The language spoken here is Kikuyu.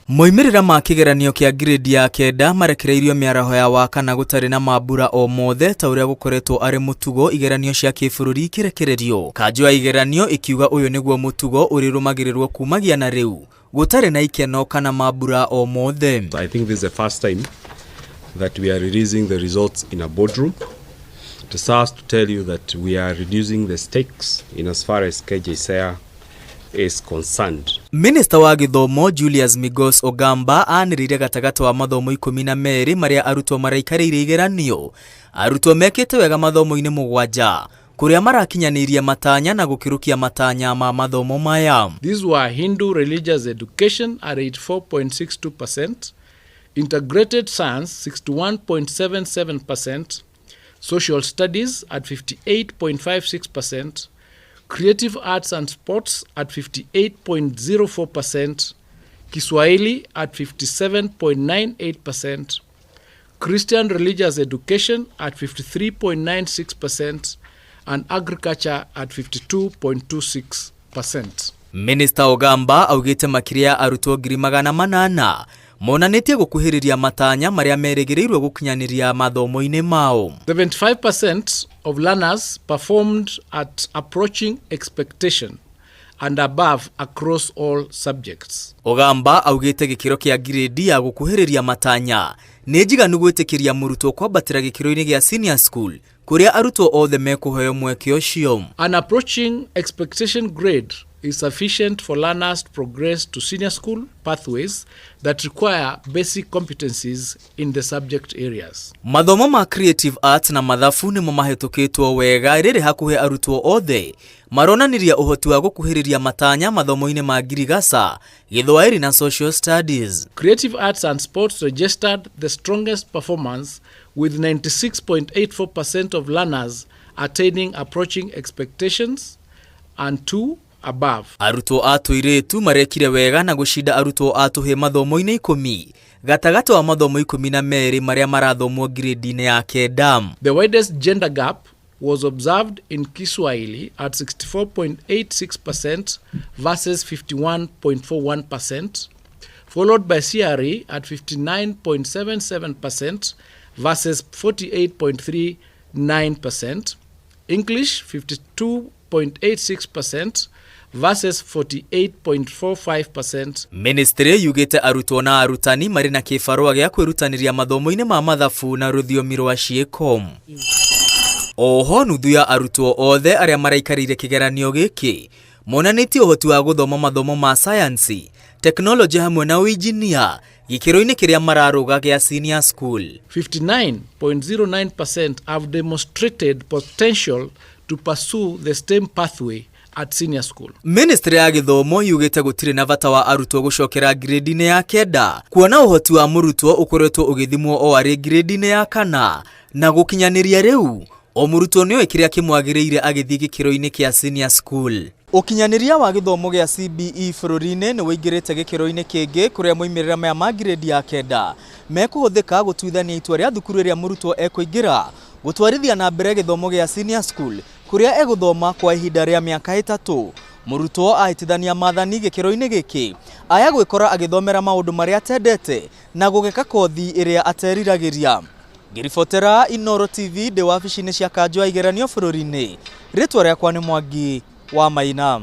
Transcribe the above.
Moimĩrĩra ma kĩgeranio kĩa ngirĩndi ya kenda marekereirio mĩaraho ya Wakana gũtarĩ na mambura o mothe ta ũrĩa gũkoretwo arĩ mũtugo igeranio cia kĩbũrũri ikĩrekererio. Kanjũ ya igeranio ĩkiuga ũyũ nĩguo mũtugo ũrĩrũmagĩrĩrwo kumagia na rĩu gũtarĩ na ikeno kana mambura o mothe. I think this is the first time that we are releasing the results in a boardroom. It serves to tell you that we are reducing the stakes in as far as KJSEA is concerned. Minista wa gĩthomo Julius Migos Ogamba anĩrĩire gatagatĩ wa mathomo 12 marĩa arutwo maraikarĩire igeranio. Arutwo mekĩte wega mathomo-inĩ 7 kũrĩa marakinyanĩirie matanya na gũkĩrũkia matanya ma mathomo maya. These were Hindu religious education at 84.62%, integrated science 61.77%, social studies at 58.56%, creative arts and sports at 58.04%, Kiswahili at 57.98%, Christian religious education at 53.96%, and agriculture at 52.26%. Minista Ogamba augĩte makĩria ya arutwo 800,000 monanĩtie gũkuhĩrĩria matanya marĩa merĩgĩrĩirwo gũkinyanĩria mathomo-inĩ mao. 75% of learners performed at approaching expectation and above across all subjects. Ogamba augĩte gĩkĩro kĩa ngirĩndi ya gũkuhĩrĩria matanya nĩ njiganu gwĩtĩkĩria mũrutwo kwambatĩra gĩkĩro-inĩ gĩa senior school kũrĩa arutwo othe mekũheo mweke ũcio. An approaching expectation grade is sufficient for learners to progress to senior school pathways that require basic competencies in the subject areas. Mathomo ma creative arts na mathabu nĩmo mahĩtũkĩtwo wega rĩrĩ hakuhĩ arutwo othe maronanirie ũhoti wa gũkuhĩrĩria matanya mathomo-inĩ ma ngirigaca, Gĩthwaĩri na social studies. Creative arts and sports registered the strongest performance with 96.84% of learners attaining approaching expectations and 2 above. Arutwo a tũirĩtu marekire wega na gũcinda arutwo a tũhĩĩ mathomo-inĩ 10 gatagatĩ wa mathomo 12 marĩa marathomwo ngirĩndi-inĩ ya kenda. The widest gender gap was observed in Kiswahili at 64.86% versus 51.41%, followed by CRE at 59.77% versus 48.39%, English 52.86% versus 48.45%. Ministry yugĩte arutwo na arutani marĩ na kĩbarũa gĩa kwĩrutanĩria mathomo-inĩ ma mathabu na rũthiomi rwa ciĩko. Oho nuthu ya arutwo othe arĩa maraikarĩire kĩgeranio gĩkĩ monanĩtie ũhoti wa gũthoma mathomo ma sayansi, tekinoronjĩ hamwe na ũinjinia gĩkĩro-inĩ kĩrĩa mararũga gĩa senior school. 59.09% have demonstrated potential to pursue the STEM pathway at senior school. Ministry ya gĩthomo yugĩte gũtirĩ na bata wa arutwo gũcokera ngirĩndi-inĩ ya kenda kuona ũhoti wa mũrutwo ũkoretwo ũgĩthimwo o arĩ ngirĩndi-inĩ ya kana na gũkinyanĩria rĩu o mũrutwo nĩoĩ kĩrĩa kĩmwagĩrĩire agĩthiĩ gĩkĩro-inĩ kĩa senior school. Ũkinyanĩria wa gĩthomo gĩa CBE bũrũri-inĩ nĩ wĩingĩrĩte gĩkĩro-inĩ kĩngĩ kũrĩa moimĩrĩra maya ma ngirĩndi ya kenda mekũhũthĩka gũtuithania itua rĩa thukuru ĩrĩa mũrutwo ekũingĩra gũtwarithia na mbere gĩthomo gĩa senior school kũrĩa egũthoma kwa ihinda rĩa mĩaka 3. Mũrutwo ahĩtithania maathani gĩkĩro-inĩ gĩkĩ aya gwĩkora agĩthomera maũndũ marĩa atendete na gũgeka kothi ĩrĩa ateriragĩria. Ngĩribotera Inooro TV ndĩ wabici-inĩ cia kanjũ ya igeranio bũrũri-inĩ, rĩtwa rĩakwa nĩ Mwangi wa Maina.